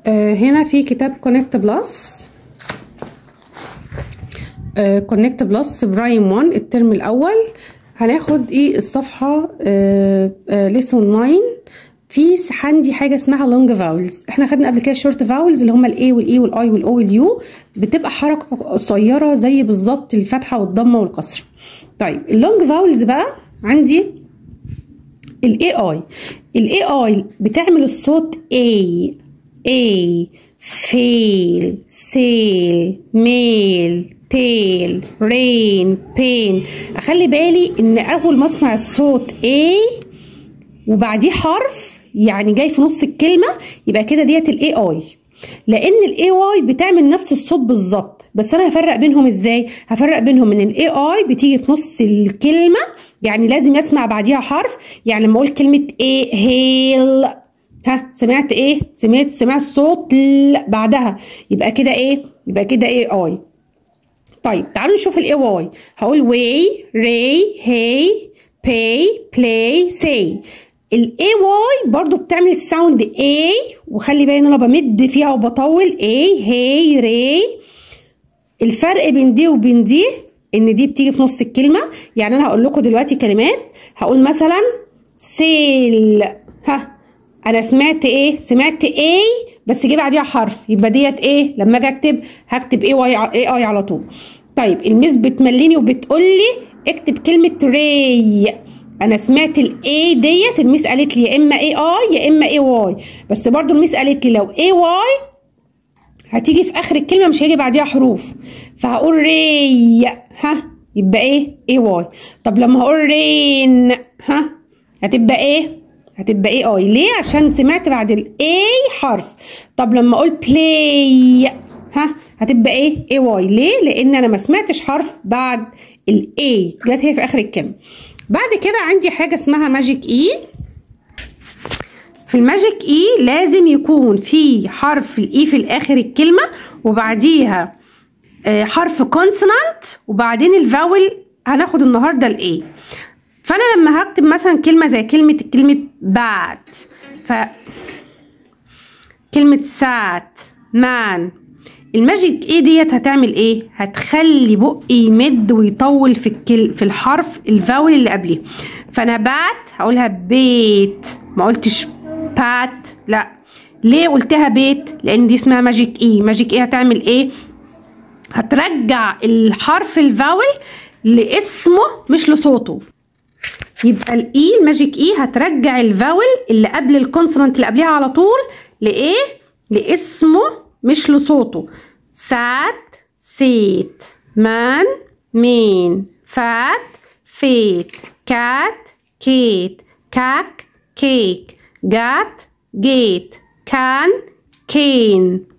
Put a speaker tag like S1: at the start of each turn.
S1: هنا في كتاب Connect Plus، Connect Plus Prime 1 الترم الاول. هناخد ايه؟ الصفحة lesson 9. في عندي حاجة اسمها long vowels. احنا خدنا قبل كده short vowels اللي هما الاي والاي والاي والاو واليو، بتبقى حركة قصيرة زي بالظبط الفتحة والضمه والكسرة. طيب ال long vowels بقى عندي ال AI. ال AI بتعمل الصوت A A، fail، sail، mail، tail، rain، pain. اخلي بالي ان اول ما اسمع الصوت A وبعديه حرف، يعني جاي في نص الكلمه، يبقى كده ديت ال AI، لان ال AY بتعمل نفس الصوت بالظبط. بس انا هفرق بينهم ازاي؟ هفرق بينهم ان ال AI بتيجي في نص الكلمه، يعني لازم اسمع بعديها حرف. يعني لما اقول كلمة ايه؟ hail، ها، سمعت ايه؟ سمعت صوت ل بعدها، يبقى كده ايه؟ يبقى كده AI. طيب تعالوا نشوف ال AY. هقول way، ray، hay، pay، play، say. ال AY برضو بتعمل sound A، وخلي بالي ان انا بمد فيها وبطول، A، hay، ray. الفرق بين دي وبين دي ان دي بتيجي في نص الكلمه. يعني انا هقول لكم دلوقتي كلمات، هقول مثلا sail، ها، انا سمعت ايه؟ سمعت A بس جه بعديها حرف، يبقى ديت ايه؟ لما اجي اكتب هكتب AY، AI على طول. طيب ال miss بتمليني وبتقول لي اكتب كلمة ray، انا سمعت ال A ديت، ال miss قالت لي يا اما AI يا اما AY، بس برضو ال miss قالت لي لو AY هتيجي في اخر الكلمه، مش هيجي بعديها حروف، فهقول ray، ها، يبقى ايه؟ AY. طب لما هقول rain، ها، هتبقى ايه؟ هتبقى AI. ليه؟ عشان سمعت بعد ال A حرف. طب لما اقول play، ها، هتبقى ايه؟ AY. ليه؟ لان انا ما سمعتش حرف بعد ال A، جت هي في اخر الكلمه. بعد كده عندي حاجة اسمها magic E. في ال magic E لازم يكون في حرف ال E في الاخر الكلمة وبعديها حرف consonant وبعدين ال vowel. هناخد النهارده ال A. فانا لما هكتب مثلا كلمة زي كلمه bat، ف كلمة sat، man، ال magic E ديت هتعمل ايه؟ هتخلي بقي يمد ويطول في الحرف ال vowel اللي قبليه. فانا bat هقولها بيت، ما قلتش bat، لا. ليه قلتها بيت؟ لان دي اسمها magic E. magic E هتعمل ايه؟ هترجع الحرف ال vowel لاسمه مش لصوته. يبقى ال E، ال magic E هترجع ال vowel اللي قبل ال consonant اللي قبلها على طول لايه؟ لاسمه مش لصوته. sat، sate، man، man، fat، fate، cat، kate، cack، cake، gat، gate، can، cane.